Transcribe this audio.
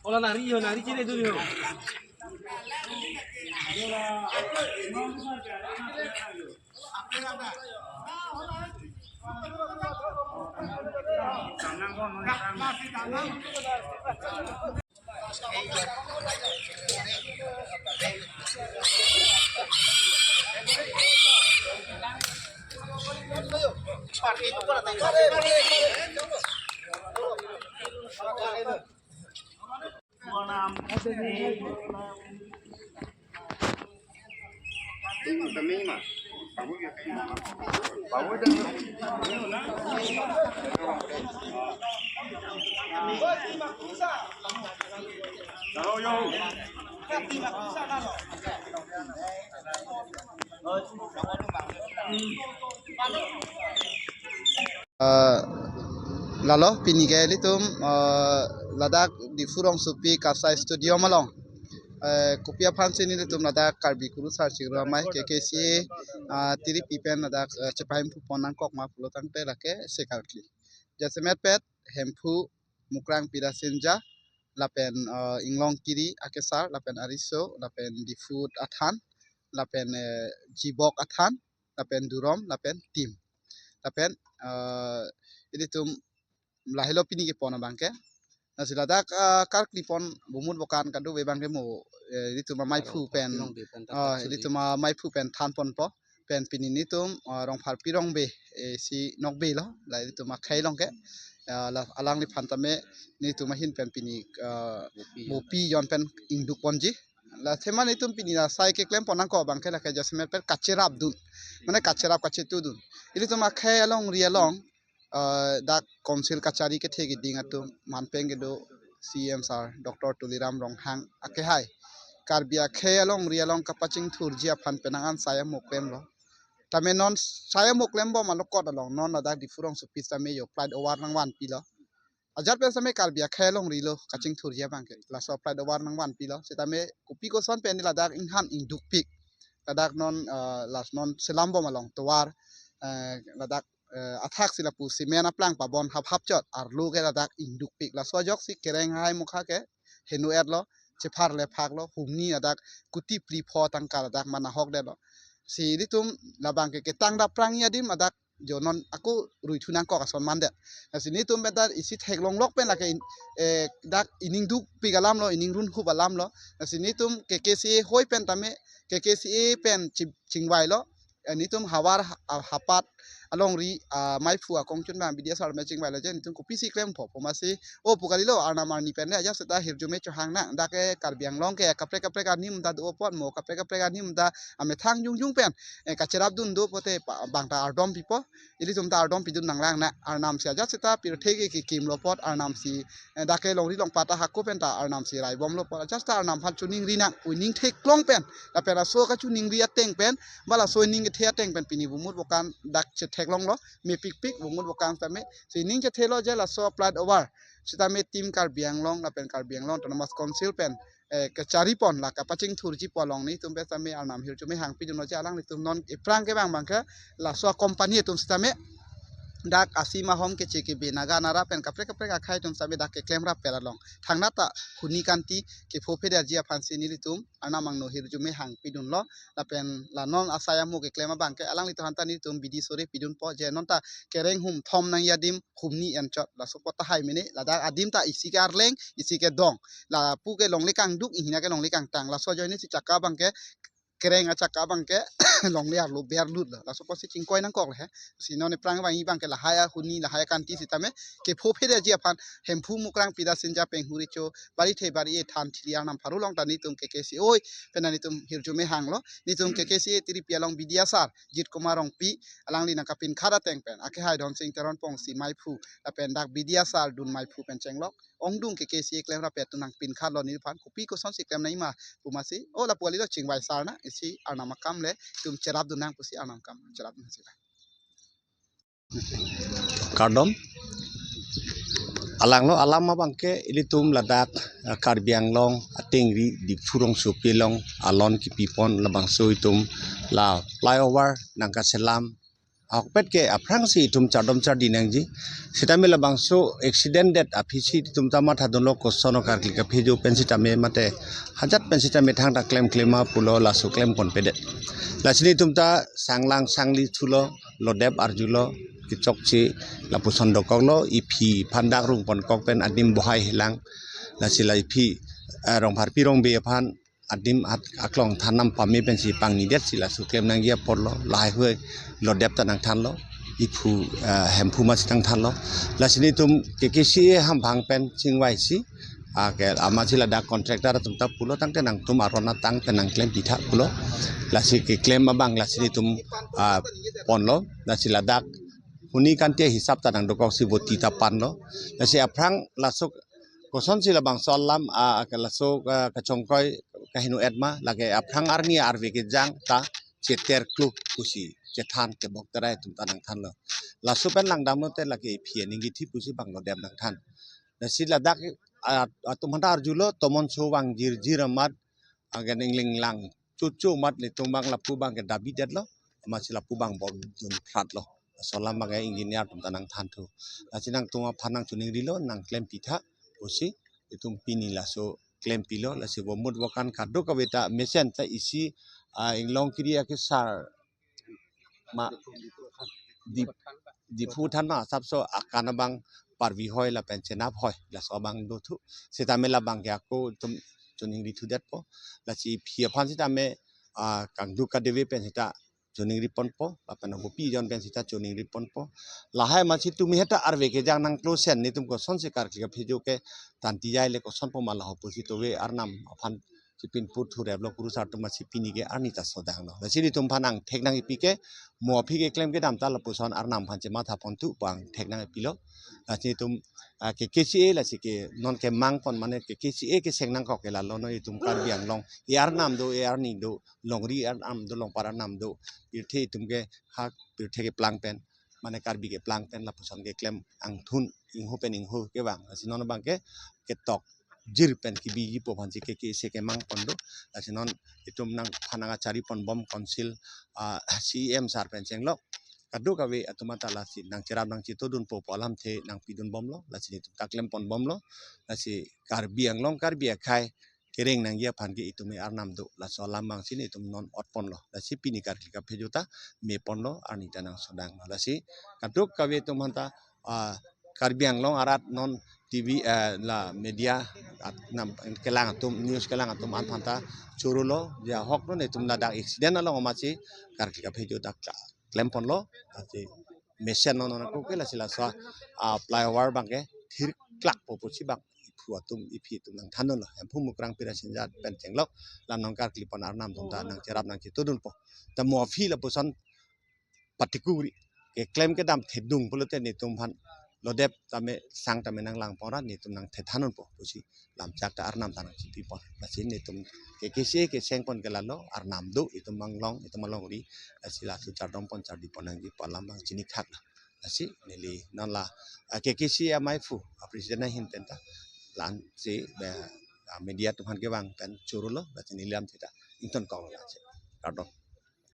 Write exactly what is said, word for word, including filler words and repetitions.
Ola nari ho, nari chine duri ho. Ah, lalo pini ke ilitum, ah, ladak Diphu rongsopi Karsai Stadium along, eh, kopi aphansi nelitum ladak Karbi Kurusar Chingrum Amei K K C A, ah, tiripi pen ladak, eh, chepahemphu pon nangkok ma pulo tangte lake sekarkli. Jasemet pet Hemphu, Mukrang Pirasinja, lapen, eh, Inglong Kiri akesar, lapen Ariso, lapen Diphu athan, lapen, eh, Jibok athan, lapen Durom, lapen Tim. Lapen, eh, ilitum lahelo pini kepon abangke. Lasi ladak, ah, karkli pon bumut bokan kado-ve abangke mo, eh, ilitum amaiphu pen, ah, ilitum amaiphu pen than ponpo. Pen pini nelitum, ah, Rongpharpi Rongbe, eh, si nokbe lo, la ilitum akhei along ke. Ah, la alangliphan tame nelitum ahin pen pini, ah, mopi jon pen ingduk ponji. La thema nelitum pini la sai keklem pon nangkok abangke lake jasemet pen kacherapdun. Mane kacherap kachetudun. Ilitum akhei alongri along, ah, dak council kachari kethe keding atum manpeng kedo C M sir Doctor Tuliram Ronghang akehai Karbi akhei alongri along kapachingthurji aphan penang an sai amo klemlo. Tame non sai amo klembom alokot along non ladak Diphu rongsopi tame yo flight over nangvanpilo. Ajat pen tame Karbi akhei alongri lo kachingthurji abangke. Laso flight over nangvanpilo. Setame kopi koson pen ladak inghan ingdukpik. Ladak non, ah, las non selambom along tovar, eh, ladak, eh, athak si lapu cement aplang pabon hap hap chot arlo ke ladak ingdukpik. Laso ajoksi kereng hai mokha ke henu-etlo, chepharle phaklo, humni ladak kuti phli pho tangka ladak manahokdetlo. Si ilitum labangke ketang daprang adim ladak jo non ako ruithu nangkok ason mandet. Lasi nelitum pen ta isi theklonglok pen lake in, eh, dak ining dukpik alamlo, ining runhup alamlo. Lasi nelitum K K C A hoi pen tame, K K C A pen ching-, chingvailo. Eh, nelitum havar ha-, ah, hapat alongri, ah, maiphu akongchun abang B D S arme chingvailo je nelitum kopisi klempo pu masi, o pu kalilo, arnam arni pen le ajat seta hirjume chohang nang, dak ke Karbi Anglong ke kaprek kaprek anim ta do apot mo, kaprek kaprek anim ta amethang jongjong pen, eh, kacherapdun do pote pa-, bang ta ardom pipo, ilitum ta ardom pidun nanglang nang, arnam si ajat seta pirthe ke kekimlo apot, arnam si, eh, dak ke longri longpat ta hako pen ta arnam si raibomlo apot, ajat seta arnam aphan choningri nang, pu ining theklong pen, lapen laso kachoningri ateng pen, ba laso ining kethe ateng pen pini bumut bokan dak chetheklonglo, mepikpik bumut bokan tame, si ining chethelo je laso flight over sitame Team Karbi Anglong lapen Karbi Anglong Autonomous Council pen, eh, kachari pon la kapachingthurji pu along nelitum pen tame arnam hirjume hangpidunlo je alanglitum non ephrang kevang abangke laso company atum sitame dak asim ahom keche kebe naga nara pen kaprek kaprek akhei atum sitame dak keklem rapper along thangnat ta huni kanti kepho phederji aphansi nelitum arnam angno hirjume hangpidunlo. Lapen la non asai amo keklem abangke alanglitum aphan ta nelitum bidi sore pidunpo je non ta kereng hum thom nangji adim humni enchot, laso apot tahai mene, ladak adim ta isi ke arleng, isi ke dong. Lapu ke longle kangduk, inghina ke longle kangtang. Laso ajoine si chakka abangke kereng achaka abangke longle arlo berlut lo. Laso apotsi chingkoi nangkok le he. Si non aphrang abang abangke lahai ahuni lahai akanti sitame kepho phedeji aphan Hemphu Mukrang Pirasinja Penghuricho Barithe Bari-e Than Thili arnam pharo along ta nelitum K K C O pen nelitum hirjume hanglo. Nelitum K K C A tiripi along B D S R Jit Kumar Rongpi alangli nangkapinkhat ateng pen akehai Dhonsing Teron Pongsi maiphu lapen dak B D S R dun maiphu pen chenglok ongdung K K C A klemrap atum nangpinkhatlo neliphan kopi kosonsi klem nangjima pu masi o lapu kali lo chingvai sar nang isi arnam akam le itum cherapdun nang pusi arnam akam cherapdun si. Kardom. Alanglo alam abangke ilitum ladak, eh, Karbi Anglong atengri Diphu rongsopi along alon kipipon labangso itum la flyover nangkaselam ahokpet ke aphrangsi itum chardom chardi nangji. Sitame labangso accident det aphisi itum ta mathadunlo koson o karkli kaphejo pen sitame mate hajat pen sitame thangta klem klema pulo laso klemponpedet. Lasi nelitum ta sanglang sangli thulo, lodep arjulo, kechokche lapuson dokoklo, iphi aphan dak rungponkok pen adim bohai helang. Lasi la iphi, eh, Rongpharpi Rongbe aphan adim at aklong than nam pame pensi pangnidetsi laso klem nangji aporlo, lahai hui lodep ta nangthanlo, iphu, eh, Hemphu masi nangthanlo. Lasi nelitum K K C A hamphang pen chingvaisi, ah, ke amatsi ladak contractor atum ta pulo tangte nangtum aron atang pen nangklem pitha pulo. Lasi keklem abang lasi nelitum, ah, ponlo. Lasi ladak huni kanti hisap ta nangdokoksi voti ta panlo. Lasi aphrang laso kosonsi labangso alam, ah, ke laso, ah, kachongkoi kaheno etma lake aphrang arni arve kejang ta cheter kluk pusi chethan kebok terai atum ta nangthanlo. Laso pen langdamlo te lake iphi aning kithi pusi bang lodep nangthan. Lasi ladak, ah, atum aphanta arjulo tomon so vang jirjir amat agen ingling lang chuchu amat nelitum bang lapu abangke dabi detlo, amatsi lapu abang bom dun phratlo. Laso alam abangke engineer atum ta nangthanthu. Lasi nangtum aphan nangchoningrilo, nangklem pitha pusi itum pini laso klempilo. Lasi vomut vokan kadokave ta mesen ta isi, ah, inglong kiri akesar ma Dip-, Diphu than ma asapso akan abang parvi hoi lapen chenap hoi laso abang dothu. Sitame labangke ako itum choningri thudetpo. Lasi iphi aphan sitame, ah, kangduk kadeve pen sita choningri ponpo, lapen ako pi jon pen sita choningri ponpo. Lahai masi tumi heta arve kejang nangklosen nelitum kosonsi karkli kaphejo ke tantijai le kosonpo ma laho pusi tove arnam aphan chipin put thureplo kurusar atum masi pini ke arni ta sodanglo. Lasi nelitum aphan angthek nangkipi ke mo aphi keklem kedam ta lapuson arnam aphan chematha ponthu pu angthek nangkipilo. Lasi nelitum, ah, K K C A lasi ke non kemang pon mane K K C A keseng nangkok ke lalo non itum Karbi Anglong e arnam do e arni do longri arnam do longpar arnam do pirthe itum ke ha pirthe keplang pen mane Karbi keplang pen lapuson keklem angthun ingho pen ingho kevang. Lasi non abangke ketok jir pen kebiji po aphansi K K C A kemang pon do. Lasi non itum nangphan nangkachari ponbom council, ah, C E M sar pen chenglok kadokave atum ata lasi nangcherap nangchetodunpo pu alamthe nangpidunbomlo. Lasi nelitum ta klem ponbomlo. Lasi Karbi Anglong Karbi akhei kereng nangji aphan ke itum e arnam do. Laso alam abangsi nelitum non ot ponlo. Lasi pini karkli kaphejo ta me ponlo, arni ta nangsodanglo. Lasi kadokave atum aphanta, ah, Karbi Anglong arat non T V, eh, la media at nam kelang atum, news kelang atum aphanta chorolo, ja ahok non itum ladak accident along amatsi karkli kaphejo ta kla-, klem ponlo. Lasi mesen non non ako ke lasi laso, ah, flyover abangke thirklakpo pusi bang iphu atum iphi atum nangthanlo. Hemphu Mukrang Pirasinja pen chenglok la nangkarkli pon arnam atum ta nangcherap nangchetodunpo. Ta mo aphi lapuson patikuri keklem kedam thedung pulote nelitum aphan lodep tame sang tame nanglang pon ra nelitum nangthethanpo pusi lamchak ta arnam ta nangchipi pon. Lasi nelitum K K C A keseng pon ke lalo arnam do itum Anglong itum alongri lasi laso chardom pon chardi pon nangji pu alam abang chini khaklo. Lasi neli non la, ah, K K C A maiphu, ah, president ahin pen ta la-ansi, eh, ah, media atum aphan kevang pen chorolo, lasi neli lamthe ta ingtonkoklo lasi. Kardom.